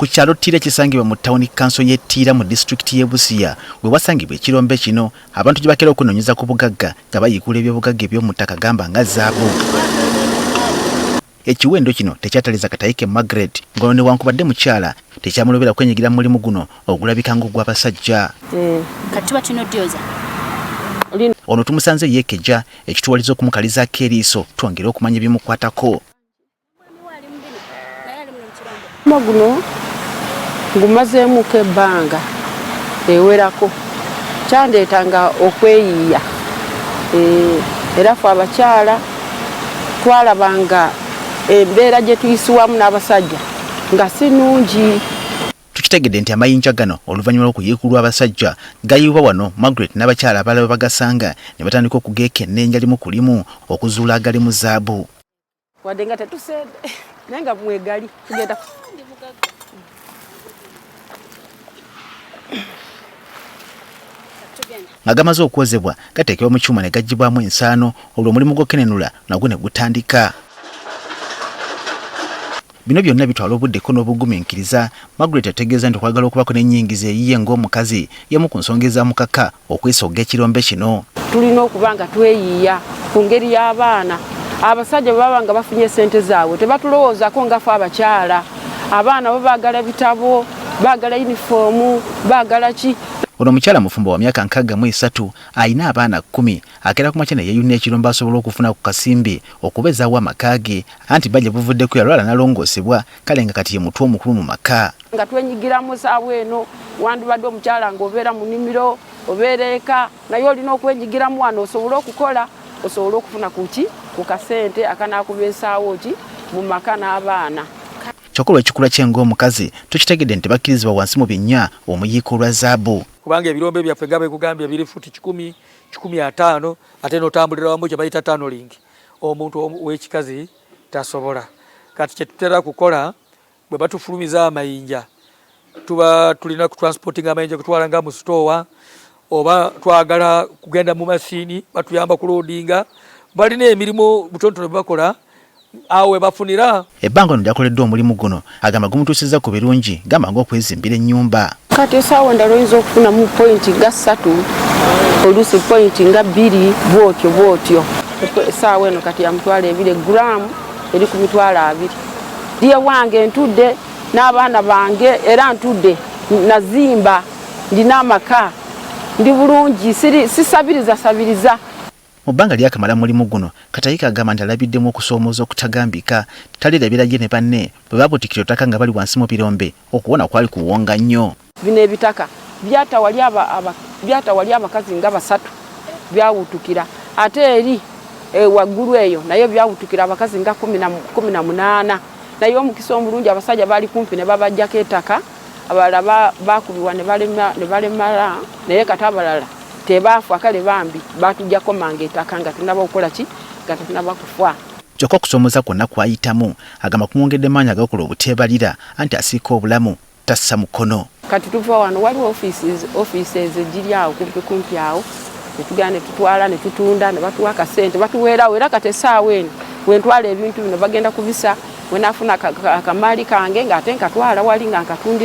Ku kyalo Ttira ekisangibwa mu ttawuni kkanso y'e Ttiira mu disitulikiti y'e Busia we wasangibwa ekirombe kino abantu gye bakera okwenoonyeza ku bugagga nga bayiikuula ebyobugagga eby'omu ttaka gamba nga zaabu. Ekiwendo kino tekyataliza Kataike Margaret ng'ono newankubadde mukyala tekyamulobera kwenyigira mu mulimu guno ogulabika ng'ogw'abasajja. Kati tuba tulina odyoza. Ono tumusanze yeekeja ekituwaliza okumukalizaako eriiso twongere okumanya ebimukwatako. Omulimu guno ngumazeemuko ebbanga ewerako, kyandeetanga okweyiiya era ffe abakyala twalabanga embeera gye tuyisibwamu n'abasajja nga si nnungi. Tukitegedde nti amayinja gano oluvannyuma lw'okuyiikulwa abasajja gayiibwa wano Margaret n'abakyala abalala we bagasanga ne batandika okugeekenneenya limu ku limu okuzuula agalimu zaabu. Wadde nga tetuseede naye nga mwegali tugenda. Nga gamaze okwozebwa gateekebwa mu kyuma ne gaggyibwamu ensaano olwo omulimu gw'okukenenula nagwo ne gutandika. Bino byonna bitwala obudde ko n'obugumiikiriza. Margaret ategeeza nti okwagala okubaako n'ennyingiza eyiye ng'omukazi y'emu ku nsonga ezamukaka okwesogga ekirombe kino. Tulina okuba nga tweyiiya ku ngeri y'abaana. Abasajja bwe baba nga bafunye ssente zaabwe tebatulowoozaako nga ffe abakyala. Abaana bo baagala bitabo, baagala yunifoomu, baagala ki. Ono omukyala mufumbo wa myaka 63, alina abaana 10. Akeera ku makya ne yeeyuna ekirombe asobole okufuna ku kasimbi okubeezaawo amaka ge anti bba gye buvuddeko yalwala n'alongoosebwa kale nga kati ye mutwe omukulu mu maka. Nga twenyigiramu essaawa eno, wandibadde omukyala ng'obeera mu nnimiro, obeera eka, naye olina okwenyigiramu wano osobole okukola, osobole okufuna ku ki, ku kasente akanaakubeesaawo ki mu maka n'abaana. Kyokka olw'ekikula kye ng'omukazi, tukitegedde nti tebakkirizibwa wansi mu binnya omuyiika olwa zaabu. Kubanga ebirombe byaffe nga bwe nkugambye biri futi kikumi, 150 ate n'otambulira wamu kye bayita tunneling, omuntu ow'ekikazi tasobola. Kati kye tutera kukola bwe batufulumiza amayinja tuba tulina ku transporting amayinja kutwala nga mu sitoowa oba twagala kugenda mu masiini batuyamba kuloodinga, balina emirimu butonotono bwe bakola awo we bafunira. Ebbanga ono lyakoleddwa omulimu guno agamba gumutuusizza ku birungi gamba ng'okwezimbira ennyumba. Kati essaawa endala oyinza okufunamu poyinti nga 3, oluusi poyinti nga 2, bw'otyo bw'otyo. Essaawa eno kati ya 20,000, guraamu eri ku 20,000. Ndi ewange ntudde n'abaana bange era ntudde nazimba, ndina amaka, ndi bulungi, sisabiriza sabiriza. Mu bbanga lyakamala mu mulimu guno, Katayika agamba nti alabiddemu okusoomooza okutagambika. Talirabira ye ne banne bwe baabuutikira ettaka nga bali wansi mu birombe, okuwona kwali kuwonga nnyo. Bino ebitaka byata wali abakazi nga 3 byawutukira, ate eri waggulu eyo naye byawutukira abakazi nga 18. Naye omukisa omulungi abasajja baali kumpi ne babaggyako ettaka, abalala baakubibwa ne balemala, naye kati abalala tebaafa, kale bambi baatuggyako mangu ettaka nga tunaba okukola ki, nga tetunaba kufa. Kyokka okusoomooza kwonna kw'ayitamu agamba kumwongedde maanyi agakola obuteebalira anti asiika obulamu tassa mukono. Kati tuva wano waliwo offices egiri awo kumpi kumpi awo, ne tugenda ne tutwala ne tutunda ne batuwa akasente batuweerawo. Era kati essaawa eno bwe ntwala ebintu bino bagenda kubisa, bwe naafuna akamaali kange ng'ate nkatwala wali nga nkatundira.